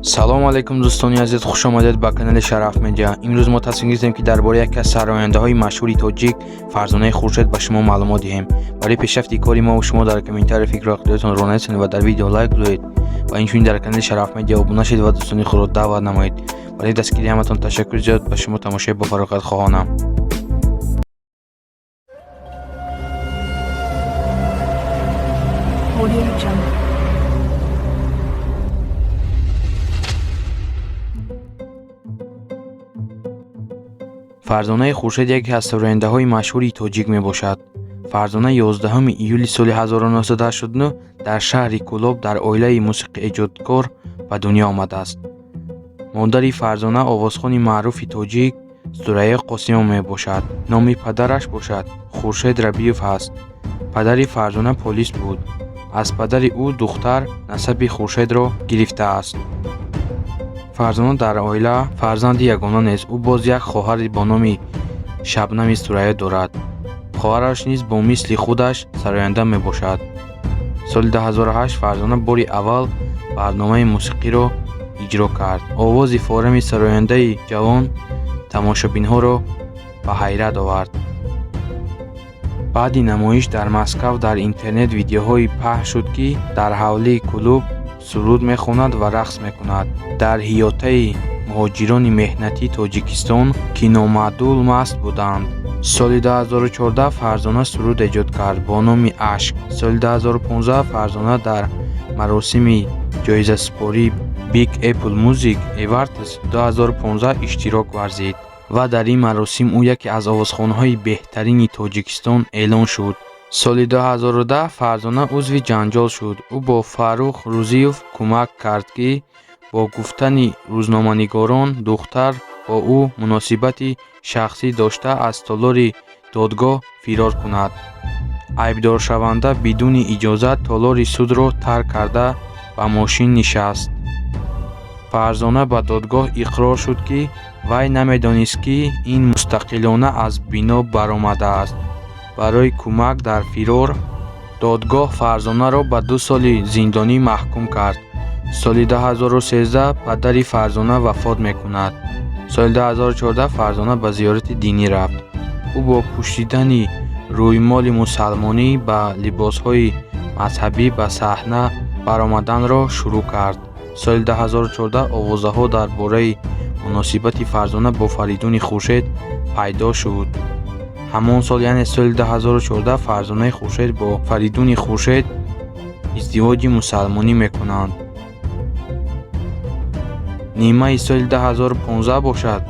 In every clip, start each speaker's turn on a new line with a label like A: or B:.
A: Салому алайкум, дӯстони азиз, хуш омадед ба канали Шараф Медиа. Имрӯз мо тасмим гирифтем, ки дар бораи яке аз сарояндаҳои машҳури тоҷик, Фарзонаи Хуршед, ба шумо маълумот диҳем. Барои пешрафти кори мо шумо дар комментария фикру ақидаатонро нависед ва дар видео лайк гузоред ва инчунин дар канали Шараф Медиа обуна шед ва дӯстони худро даъват намоед. Барои дастгирии ҳаматон ташаккури зиёд. Ба шумо тамошои бофароғат хоҳонам.
B: Audio Jungle.
A: Фарзонаи Хуршед яке аз сарояндаҳои машҳури тоҷик мебошад. Фарзона 11 июли соли 1989 дар шаҳри Кӯлоб дар оилаи мусиқиэҷодкор ба дунё омадааст. Модари Фарзона овозхони маъруфи тоҷик Сурайё Қосимова мебошад. Номи падараш бошад Хуршед Рабиев аст. Падари Фарзона полис буд. Аз падари ӯ духтар насаби Хуршедро гирифтааст. Фарзона дар оила фарзанди ягона нест. Ӯ боз як хоҳари бо номи Шабнами Сурайё дорад. Хоҳараш низ бо мисли худаш сароянда мебошад. Соли 2008 Фарзона бори аввал барномаи мусиқиро иҷро кард. Овози форами сарояндаи ҷавон тамошобинҳоро ба ҳайрат овард. Баъди намоиш дар Москав дар интернет видеоҳое паҳн шуд, ки дар ҳавлии клуб суруд мехонад ва рақс мекунад дар ҳиётаи муҳоҷирони меҳнатии Тоҷикистон, ки номаъдул маст буданд. Соли 2014 Фарзона суруд эҷод кард бо номи «Ашк». Соли 2015 Фарзона дар маросими ҷоизасупории Big Apple Music Awards 2015 иштирок варзид ва дар ин маросим ӯ яке аз овозхонҳои беҳтарини Тоҷикистон эълон шуд. Соли 2010 Фарзона узви ҷанҷол шуд. Ӯ бо Фаррух Рӯзиев кӯмак кард, ки бо гуфтани рӯзноманигорон духтар бо ӯ муносибати шахсӣ дошта, аз толори додгоҳ фирор кунад. Айбдоршаванда бидуни иҷозат толори судро тарк карда, ба мошин нишаст. Фарзона ба додгоҳ иқрор шуд, ки вай намедонист, ки ин мустақилона аз бино баромадааст. Барои кӯмак дар фирор додгоҳ Фарзонаро ба 2 соли зиндонӣ маҳкум кард. Соли 2013 падари Фарзона вафот мекунад. Соли 2014 Фарзона ба зиёрати динӣ рафт. Ӯ бо пӯшидани рӯймоли мусалмонӣ ба либосҳои мазҳабӣ ба саҳна баромаданро шурӯъ кард. Соли 2014 овозаҳо дар бораи муносибати Фарзона бо Фаридуни Хуршед пайдо шуд. Ҳамон сол, яъне соли 2014, Фарзонаи Хуршед бо Фаридуни Хуршед издивоҷи мусалмонӣ мекунанд. Нимаи соли 2015 бошад,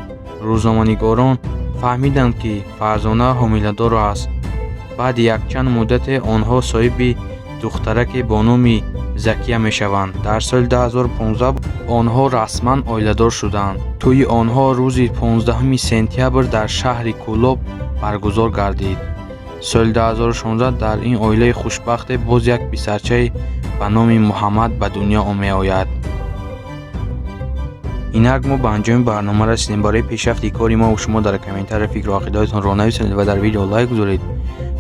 A: рӯзноманигорон фаҳмиданд, ки Фарзона ҳомиладор аст. Баъди якчанд муддате онҳо соҳиби духтараке бо номи Закия мешаванд. Дар соли 2015 онҳо расман оиладор шуданд. Тӯйи онҳо рӯзи 15 сентябр дар шаҳри Кӯлоб баргузор гардид. Соли 2016 дар ин оилаи хушбахте боз як писарчае ба номи Муҳаммад ба дунё меояд. Инак мо ба анҷоми барнома расидем. Барои пешрафти кори мо шумо дар комментария фикру ақидаҳоятонро нависед ва дар видео лайк гузоред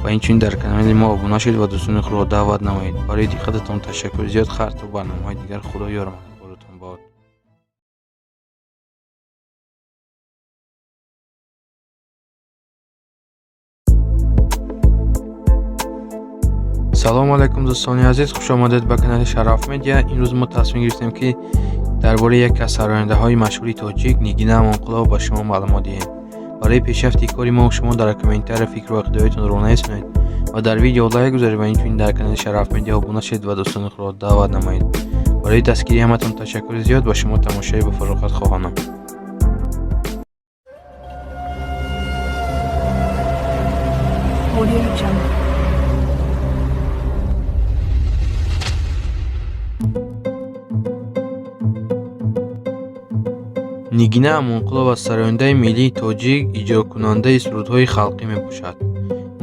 A: ва инчунин дар канали мо обуна шавед ва дӯстони худро даъват намоед. Барои диққататон ташаккури зиёд. Хайр, то барномаҳои дигар, Худо ёру мададгорутон бод. Салому алайкум, дӯстони азиз, хуш омадед ба канали Шараф Медиа. Имрӯз мо тасмим гирифтем, ки дар бораи яке аз сарояндаҳои машҳури тоҷик, Нигина Амонқулова, ба шумо маълумот диҳем. Барои пешрафти кори мо шумо дар комментария фикру ақидаҳоятонро нависонед ва дар видео лайк гузоред ва инчунин дар канали Шараф Медиа обуна шавед ва дӯстони худро даъват намоед. Барои дастгирии ҳаматон ташаккури зиёд. Ба шумо тамошои бофароғат хоҳонам.
B: Audio Jungle.
A: Нигина Амонқулова сарояндаи миллии тоҷик, иҷрокунандаи сурудҳои халқӣ мебошад.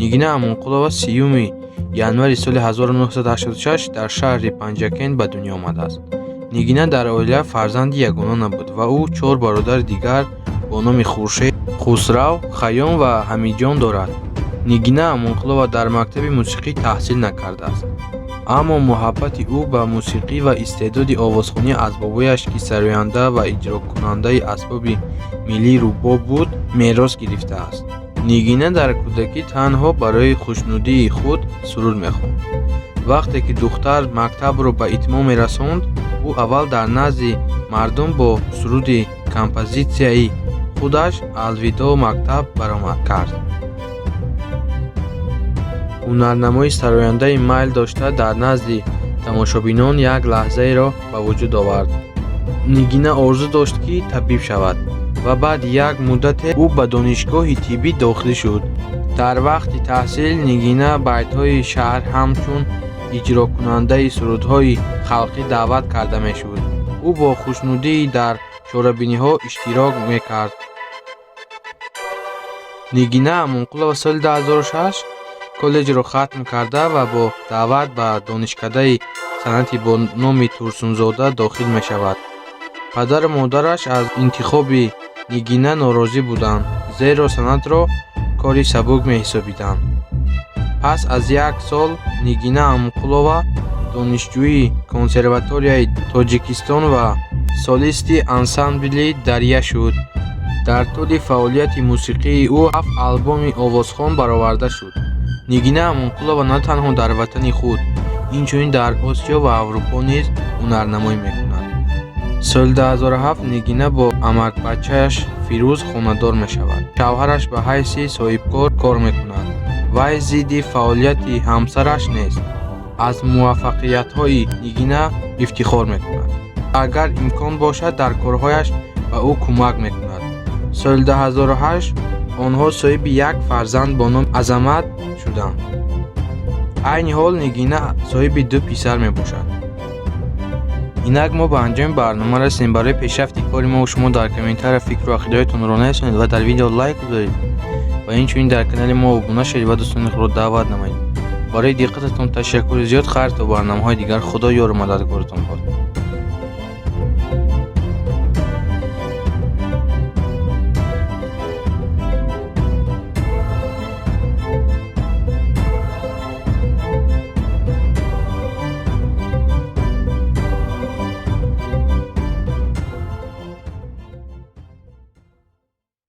A: Нигина Амонқулова 30 январи соли 1986 дар шаҳри Панҷакент ба дунё омадааст. Нигина дар оила фарзанди ягона набуд ва ӯ чор бародари дигар бо номи Хуршед, Хусрав, Хайём ва Ҳамидҷон дорад. Нигина Амонқулова дар мактаби мусиқӣ таҳсил накардааст. Аммо муҳаббати ӯ ба мусиқӣ ва истеъдоди овозхонӣ аз бобояш, ки сароянда ва иҷрокунандаи асбоби миллии рубоб буд, мерос гирифтааст. Нигина дар кӯдакӣ танҳо барои хушнудии худ суруд мехонд. Вақте ки духтар мактабро ба итмом мерасонд, ӯ аввал дар назди мардум бо суруди композитсияи худаш «Алвидоъ, мактаб» баромад кард. Ҳунарнамоии сарояндаи майл дошта дар назди тамошобинон як лаҳзаеро ба вуҷуд овард. Нигина орзу дошт, ки табиб шавад, ва баъди як муддате ӯ ба донишгоҳи тиббӣ дохил шуд. Дар вақти таҳсил Нигина байтҳои шаҳр ҳамчун иҷрокунандаи сурудҳои халқӣ даъват карда мешуд. Ӯ бо хушнудӣ дар чорабиниҳо иштирок мекард. Нигина Амонқулова соли 2006 коллеҷро хатм карда ва бо даъват ба донишкадаи санъати бо номи Турсунзода дохил мешавад. Падару модараш аз интихоби Нигина норозӣ буданд, зеро санъатро кори сабук меҳисобиданд. Пас аз як сол Нигина Амонқулова донишҷӯи консерваторияи Тоҷикистон ва солисти ансамбли «Дарья» шуд. Дар тӯли фаъолияти мусиқии ӯ ҳафт албоми овозхон бароварда шуд. Нигина Амонқулова на танҳо дар ватани худ, инчунин дар Осиё ва Аврупо низ ҳунарнамоӣ мекунад. Соли 2007 Нигина бо амакбачааш Фирӯз хонадор мешавад. Шавҳараш ба ҳайси соҳибкор кор мекунад. Вай зидди фаъолияти ҳамсараш нест. Аз муваффақиятҳои Нигина ифтихор мекунад. Агар имкон бошад, дар корҳояш ба ӯ кӯмак мекунад. Соли 2008 онҳо соҳиби як фарзанд бо номи Азамат шуданд. Айни ҳол Нигина соҳиби ду писар мебошад. Инак мо ба анҷоми барнома расидем. Барои пешрафти кори мо шумо дар комментария фикру ақидаҳоятонро нарисонед ва дар видео лайк гузоред ва инчунин дар канали мо обуна шавед ва дӯстони худро даъват намоед. Барои диққататон ташаккури зиёд. Хайр, то барномаҳои дигар. Худо ёру мададгоритон бод.